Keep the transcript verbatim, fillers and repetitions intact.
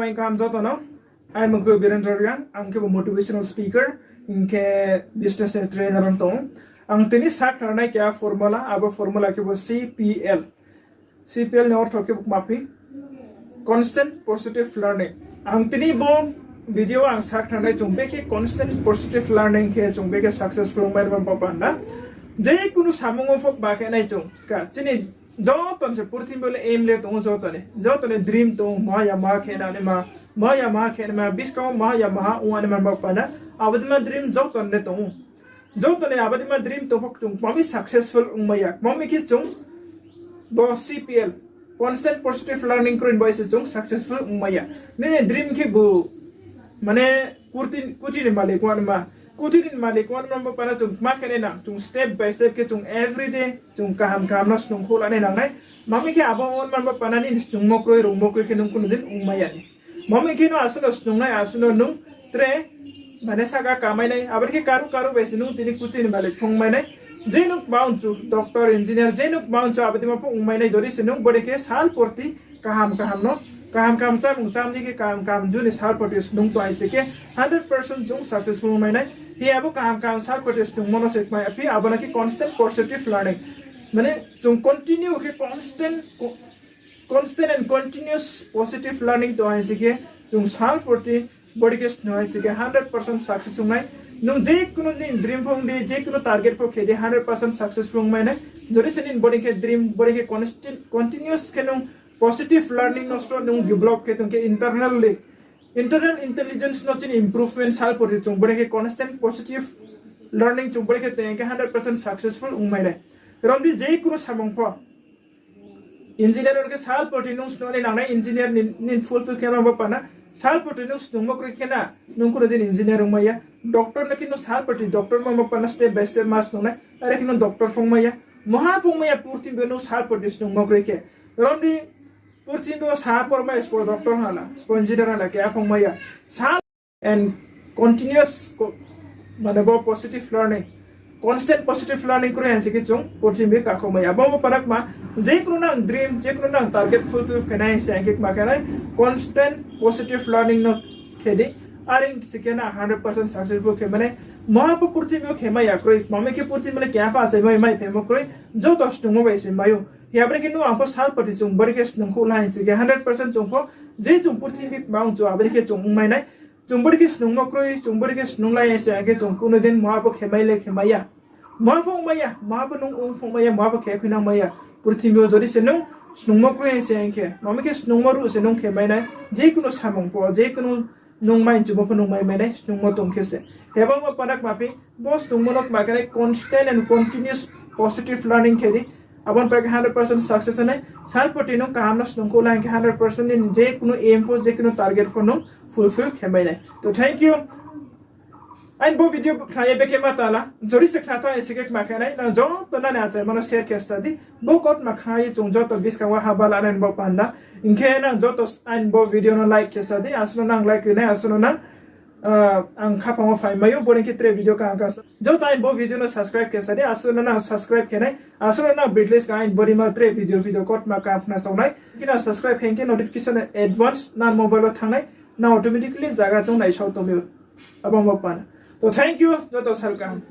Ang kaham joto no. Aini mung khe Birendra Reang, ang khe bo motivational speaker, hing khe business ni trainer ong tong ou. Ang tini sakhnari nai keha formula, abo formula khe bo C P L. C P L ni ortho khe bo kma phi, constant positive learning. Ang tini bo video ang sakhnari nai chung bekhe constant positive learning khe chung bekhe successful ongmai rao bo panda. Je kunu samung wo pho kma khe nai chung, ska, chini joto ni se purthimbi le aim le tong ou, joto ni, joto ni dream tong ou, maha ya maha khe nai ma, maha ya maha khe nai ma, buskang wo maha ya maha ong nai ma bo panda. Abo dei ma dream joto ni le tong ou. Joto ni abo dei ma dream tong pho chung kma mi successful ongmai ya. Kma mi khe chung bo C P L, constant positive learning kroi ni bai se chung successful ongmai ya. Nini dream khe bo, mane, kuti, kuti ni malik ong nai ma. Kuti ni malik ong nai ma bo panda chung kma khe nai nang, chung step by step khe chung everyday chung kaham kaham no snung khouh la nai nang nai. Kma mi khe abo ong nai ma bo panda nini snungmo kroi, rungmo kroi khe nung kunu din ongmai ya ni. Kma mi khe no asuh no snung nai, asuh no nung tre, mane, sahka kamai nai, abo dei khe karuh karuh bai se nung tini kuti ni malik phung mai nai. Je nung kma ongchu, doctor, engineer, je nung kma ongchu, abo dei ma pho ongmai nai, jori se nung bodei khe sal porti kaham kaham no, kaham kaham chámung chám di khe kaham kaham juni sal porti snung tong hai se khe hundred percent chung successful ongmai nai. Hi abo kaham kaham sal porti snungmo no se kmai ya phi, abo no khe constant positive learning. Mane, chung continue khe constant, co-, constant and continuous positive learning tong hai se khe, chung sal porti bodei khe snung hai se khe hundred percent success ong nai. Nung je kunu ni dream pho ong di, je kunu target pho khe di, hundred percent successful ongmai nai. Jori se nini bodei khe dream, bodei khe constant, continuous khe nung positive learning no sro nung develop khe tong khe internally, internal intelligence no chini improvement sal porti chung bodei khe constant positive learning chung bodei khe tong khe hundred percent successful ongmai nai. Rom di je kunu samung pho. Engineer khe sal porti nung snung nai nang nai, engineer ni, nini fulfill khe ma bo panda. Sal porti nung snungmo kroi khe na, nung kunu din engineer ongmai ya. Doctor no khe nung sal porti doctor ma bo panda step by step ma snung nai, are khe nung doctor pho ongmai ya. Maha pho ongmai ya, purthimbi nung sal porti snungmo kroi khe. Rom di, purthimbi wo sa pormai sbo doctor hala, sbo engineer hala, keha pho ongmai ya. Sal and continuous, mane bo positive learning, constant positive learning kroi hai se khe chung purthimbi kakhomai ya. Abo bo panda kma, je kunu nang dream, je kunu nang target fulfill khe nai se ang khe kma khe nai, constant positive learning no khe di. Are se khe na hundred percent successful khe mane, maha pho purthimbi wo khe mai ya kroi, kma mi khe purthimbi le keha pho achai mai, mai phemo kroi, joto snungmo bai se mai ou. Hi abo dei khe nung ang pho sal porti chung bodei khe snung khouh la hai se khe hundred percent chung pho, je chung purthimbi kma ongchu abo dei khe chung ongmai nai. Chung bodei khe snungmo kroi, chung bodei khe snunglai hai se ang khe chung kunu din maha pho khe mai le khe mai ya. Maha pho ongmai ya, maha pho nung ong pho mai ya, maha pho khe khuinang mai ya. Purthimbi wo jori se nung snungmo kroi hai se ang khe, kma mi khe snungmo ruh se nung khe mai nai, je kunu samung pho, je kunu nung mai mchumo pho nung mai mai nai, snungmo tong khe se. Hi abo bo panda kma phi, bo snungmo no kma khe nai constant and continuous positive learning khe di. Abo ni pore khe hundred percent success nai. Sal porti nung kaham no snung khouh la hing khe hundred percent ni je kunu aim pho, je kunu target pho nung fulfill khe mai nai. To thank you. Aini bo video khna ye bekhe ma tala, jori se khna tha hai se khe kma khe nai, nang joto nani achaimo no share khe sa di. Bo kautma khna ye chung joto buskang wo haba la nai bo panda. Hing khe nang joto aini bo video no like khe sa di, asuh no nang like ri nai, asuh no nang, ang khaphang wo phai mai ou, bodei khe tre video kaham kaham. Joto aini bo video no subscribe khe sa di, asuh no nang subscribe khe nai, asuh no nang bitlist ka aini bodei ma tre video video kautma kaham khna sao nai. Khe nang subscribe khe hing khe notification advance nang mobile wo thanng nai, nang automatically zaga tong nai sao tong mi ou. Abo bo panda. To thank you, joto sal kaham.